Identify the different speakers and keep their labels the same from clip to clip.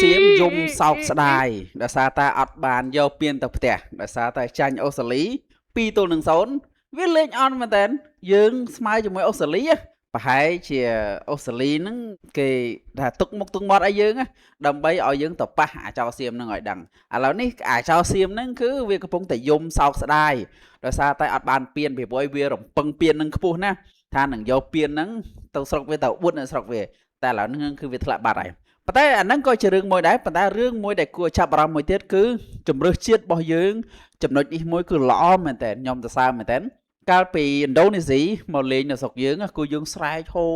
Speaker 1: សៀមយំសោកស្ដាយដោយសារតែអត់បានយកពានទៅផ្ទះដោយសារតែចាញ់អូស្ត្រាលី2-0វាលេងអន់មែនតើយើងស្មើជាមួយអូស្ត្រាលីហ៎ប្រហែលជាអូស្ត្រាលីហ្នឹងគេថាទុកមុខទុកមាត់ឲ្យយើងណាដើម្បីឲ្យយើងទៅប៉ះអាចោសៀមហ្នឹងឲ្យដឹងឥឡូវនេះអាចោសៀមហ្នឹងគឺវាកំពុងតែយំសោកស្ដាយដោយសារតែអត់បានពានពីព្រោះវារំពឹងពានហ្នឹងខ្ពស់ណាស់ថានឹងយកពានហ្នឹងទៅស្រុកវាទៅអួតនៅស្រុកវាតែឥឡូវហ្នឹងគឺវាធ្លាក់បាត់ហើយប៉ុន្តែអាហ្នឹងក៏ជារឿងមួយដែរប៉ុន្តែរឿងមួយដែលគួរចាប់អារម្មណ៍មួយទៀតគឺជំរឿសជាតិរបស់យើងចំណុចនេះមួយគឺល្អមែនតើខ្ញុំសរសើរមែនតើកាលពីឥណ្ឌូនេស៊ីមកលេងនៅស្រុកយើងគឺយើងស្រែកហូ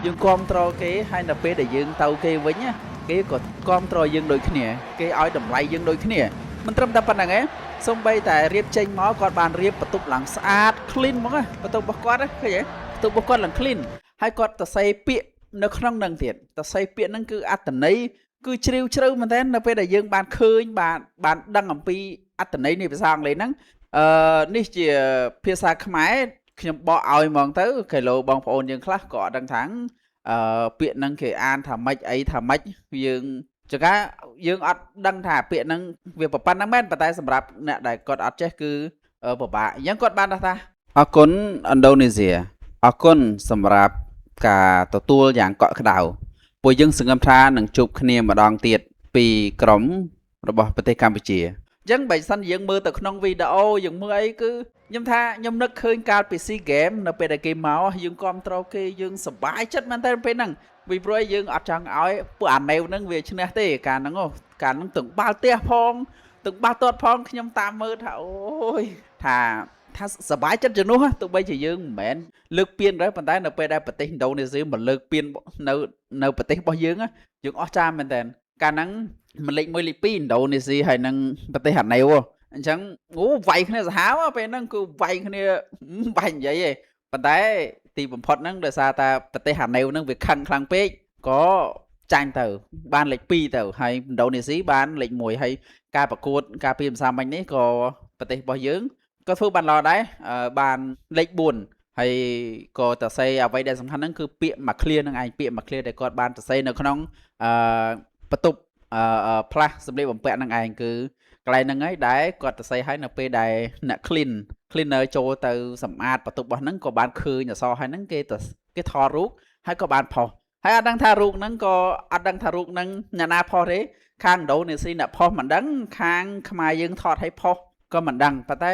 Speaker 1: យើងគ្រប់គ្រងគេហើយនៅពេលដែលយើងទៅគេវិញណាគេក៏គ្រប់គ្រងយើងដូចគ្នាគេឲ្យតម្លៃយើងដូចគ្នាមិនត្រឹមតែប៉ុណ្្នឹងទេសូម្បីតែរៀបចេញមកគាត់បានរៀបបន្ទប់ឡើងស្អាត clean ហ្មងណាបន្ទប់របស់គាត់ណាឃើញទេបន្ទប់របស់គាត់ឡើង clean ហើយគាត់ទៅសេពាក្យនៅក្នុងនឹងទៀតតសេពាក្យហ្នឹងគឺអត្តន័យគឺជ្រាវជ្រៅមែនទែននៅពេលដែលយើងបានឃើញបានបានដឹងអំពីអត្តន័យនៃភាសាអង់គ្លេសហ្នឹងអឺនេះជាភាសាខ្មែរខ្ញុំបកឲ្យហ្មងទៅគីឡូបងប្អូនយើងខ្លះក៏អត់ដឹងថាអឺពាក្យហ្នឹងគេអានថាម៉េចអីថាម៉េចយើងចង្ការយើងអត់ដឹងថាពាក្យហ្នឹងវាប៉ុណ្្នឹងមែនប៉ុន្តែសម្រាប់អ្នកដែលគាត់អត់ចេះគឺពិបាកអញ្ចឹងគាត់បានថាអរគុណឥណ្ឌូនេស៊ីអរគុណសម្រាប់ការទទួលយ៉ាងកក់ក្ដៅពួកយើងសង្ឃឹមថានឹងជួបគ្នាម្ដងទៀតពីក្រុមរបស់ប្រទេសកម្ពុជាអញ្ចឹងបើសិនយើងមើលទៅក្នុងវីដេអូយើងមើលអីគឺខ្ញុំថាខ្ញុំនឹកឃើញកាលពី SEA Game នៅពេលដែលគេមកយើងគ្រប់គ្រងគេយើងសប្បាយចិត្តមែនតើពេលហ្នឹងពីព្រោះយើងអត់ចង់ឲ្យពួកអាណេវហ្នឹងវាឈ្នះទេកាលហ្នឹងកាលហ្នឹងទាំងបាល់ទះផងទាំងបាល់ទាត់ផងខ្ញុំតាមមើលថាអូយថាថាសប្បាយចិត្តជំនួសទោះបីជាយើងមិនមែនលើកពានដែរប៉ុន្តែនៅពេលដែលប្រទេសឥណ្ឌូនេស៊ីមកលើកពាននៅនៅប្រទេសរបស់យើងយើងអស្ចារ្យមែនតើកាលហ្នឹងមិនលេខ1លេខ2ឥណ្ឌូនេស៊ីហើយនឹងប្រទេសអាណេវអញ្ចឹងអូវាយគ្នាសាហាវពេលហ្នឹងគឺវាយគ្នាបាញ់និយាយទេប៉ុន្តែទីបំផុតហ្នឹងដោយសារតែប្រទេសអាណេវហ្នឹងវាខឹងខ្លាំងពេកក៏ចាញ់ទៅបានលេខ2ទៅហើយឥណ្ឌូនេស៊ីបានលេខ1ហើយការប្រកួតការពីម្សិលមិញនេះក៏ប្រទេសរបស់យើងក៏ធ្វើបានល្អដែរបានលេខ4ហើយក៏តសេអ្វីដែលសំខាន់ហ្នឹងគឺពាក្យមួយឃ្លាហ្នឹងឯងពាក្យមួយឃ្លាដែលគាត់បានតសេនៅក្នុងអឺបន្ទប់អឺផ្លាស់សម្លៀកបំពាក់ហ្នឹងឯងគឺកន្លែងហ្នឹងហើយដែលគាត់តសេឲ្យនៅពេលដែលអ្នក cleaner ចូលទៅសម្អាតបន្ទប់របស់ហ្នឹងក៏បានឃើញអក្សរហើយហ្នឹងគេទៅគេថតរូបហើយក៏បានផុសហើយអត់ដឹងថារូបហ្នឹងក៏អត់ដឹងថារូបហ្នឹងអ្នកណាផុសទេខាងឥណ្ឌូនេស៊ីអ្នកផុសមិនដឹងខាងខ្មែរយើងថតឲ្យផុសក៏មិនដឹងប៉ុន្តែ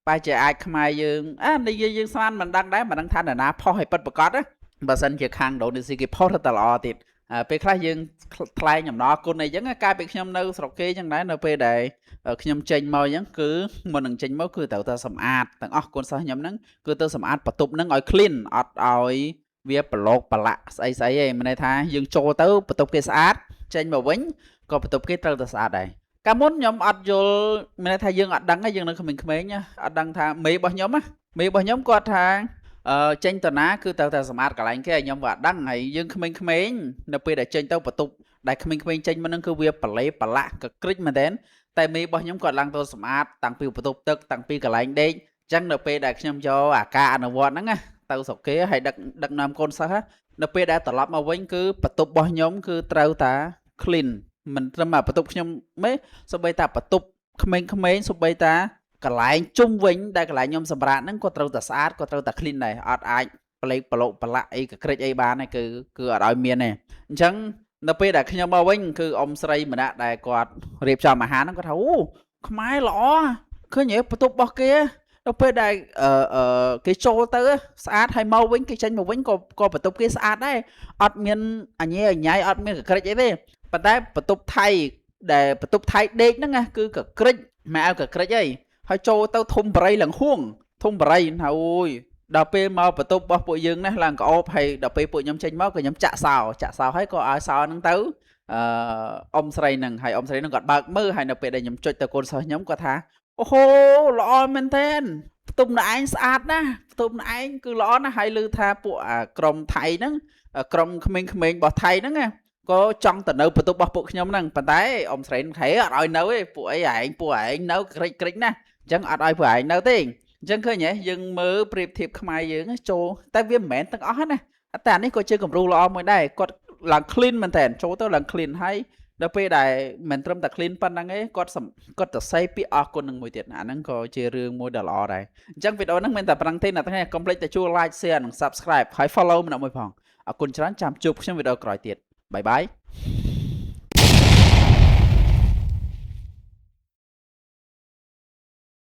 Speaker 1: បែរជាអាចខ្មែរយើងអានិយាយយើងស្មានមិនដឹងដែរមិនដឹងថានរណាផុសឲ្យពិតប្រាកដណាបើសិនជាខាងឥណ្ឌូនេស៊ីគេផុសទៅតែល្អទៀតពេលខ្លះយើងថ្លែងអំណរគុណអីចឹងកាលពីខ្ញុំនៅស្រុកគេចឹងដែរនៅពេលដែលខ្ញុំចេញមកអញ្ចឹងគឺមុននឹងចេញមកគឺត្រូវតែសម្អាតទាំងអស់កូនសិស្សខ្ញុំហ្នឹងគឺទៅសម្អាតបន្ទប់ហ្នឹងឲ្យ clean អត់ឲ្យវាប្រឡោកប្រឡាក់ស្អីស្អីឯងមានន័យថាយើងចូលទៅបន្ទប់គេស្អាតចេញមកវិញក៏បន្ទប់គេត្រូវតែស្អាតដែរកាលមុនខ្ញុំអត់យល់មានន័យថាយើងអត់ដឹងយើងនៅក្មេងៗអត់ដឹងថាមេរបស់ខ្ញុំណាមេរបស់ខ្ញុំគាត់ថាអឺចេញតាណាគឺត្រូវតែសម្អាតកន្លែងគេខ្ញុំក៏អត់ដឹងហើយយើងក្មេងៗនៅពេលដែលចេញទៅបន្ទប់ដែលក្មេងៗចេញមកហ្នឹងគឺវាប្រឡេប្រឡាក់កក្រិចមែនទែនតែមេរបស់ខ្ញុំគាត់ឡើងទៅសម្អាតតាំងពីបន្ទប់ទឹកតាំងពីកន្លែងដេកអញ្ចឹងនៅពេលដែលខ្ញុំយកអាការអនុវត្តហ្នឹងណាទៅស្រុកគេហើយដឹកដឹកនាំកូនសិស្សនៅពេលដែលត្រឡប់មកវិញគឺបន្ទប់របស់ខ្ញុំគឺត្រូវតា clean មិនត្រឹមតែបន្ទប់ខ្ញុំទេសូម្បីតែបន្ទប់ក្មេងៗសូម្បីតាកន្លែងជុំវិញដែលកន្លែងខ្ញុំសម្រាកហ្នឹងក៏ត្រូវតែស្អាតក៏ត្រូវតែ clean ដែរអត់អាចប្លេកប្រឡូកប្រឡាក់អីកក្រិចអីបានទេគឺគឺអត់ឲ្យមានទេអញ្ចឹងនៅពេលដែលខ្ញុំមកវិញគឺអ៊ំស្រីម្នាក់ដែលគាត់រៀបចំអាហារហ្នឹងគាត់ថាអូខ្មែរល្អឃើញទេបន្ទប់របស់គេដល់ពេលដែលអឺគេចូលទៅស្អាតហើយមកវិញគេចេញមកវិញក៏ក៏បន្ទប់គេស្អាតដែរអត់មានអញែអញ៉ៃអត់មានកក្រិចអីទេប៉ុន្តែបន្ទប់ថៃដែលបន្ទប់ថៃដេកហ្នឹងណាគឺកក្រិចម៉ែឲ្យកក្រិចអីហើយចូលទៅធំបរិយឡើងហួងធំបរិយថាអូយដល់ពេលមកបន្ទប់របស់ពួកយើងណាឡើងក្អូបហើយដល់ពេលពួកខ្ញុំចេញមកក៏ខ្ញុំចាក់សោចាក់សោហើយក៏ឲ្យសោហ្នឹងទៅអឺអ៊ំស្រីហ្នឹងហើយអ៊ំស្រីហ្នឹងគាត់បើកមើលហើយនៅពេលដែលខ្ញុំចុចទៅកូនសិស្សខ្ញុំគាត់ថាអូហូល្អមែនទែនផ្ទុំនៅឯងស្អាតណាស់ផ្ទុំនៅឯងគឺល្អណាស់ហើយឮថាពួកអាក្រុមថៃហ្នឹងក្រុមក្មេងៗរបស់ថៃហ្នឹងណាក៏ចង់ទៅនៅបន្ទប់របស់ពួកខ្ញុំហ្នឹងប៉ុន្តែអ៊ំស្រីហ្នឹងខេអត់ឲ្យនៅទេពួកអីឯងពួកឯងនៅក្រិចក្រិចណាស់អញ្ចឹងអត់ឲ្យពួកឯងនៅទេអញ្ចឹងឃើញហ៎យើងមើលប្រៀបធៀបខ្មែរយើងចូលតែវាមិនមែនទាំងអស់ណាតែអានេះក៏ជាគំរូល្អមួយដែរគាត់ឡើង clean មែនតើចូលទៅឡើង clean ហើយ ដល់ពេលដែលមិនត្រឹមតែ clean ប៉ុណ្ណឹងឯងគាត់សំគាត់ទៅសេពាក្យអរគុណនឹងមួយទៀតអាហ្នឹងក៏ជារឿងមួយដ៏ល្អដែរអញ្ចឹងវីដេអូហ្នឹងមិនតែប៉ុណ្ណឹងទេអ្នកទាំងនេះកុំភ្លេចទៅជួយ like share និង subscribe ហើយ follow ម្នាក់មួយផងអរគុណច្រើនចាំជួបខ្ញុំវីដេអូក្រោយទៀត bye bye.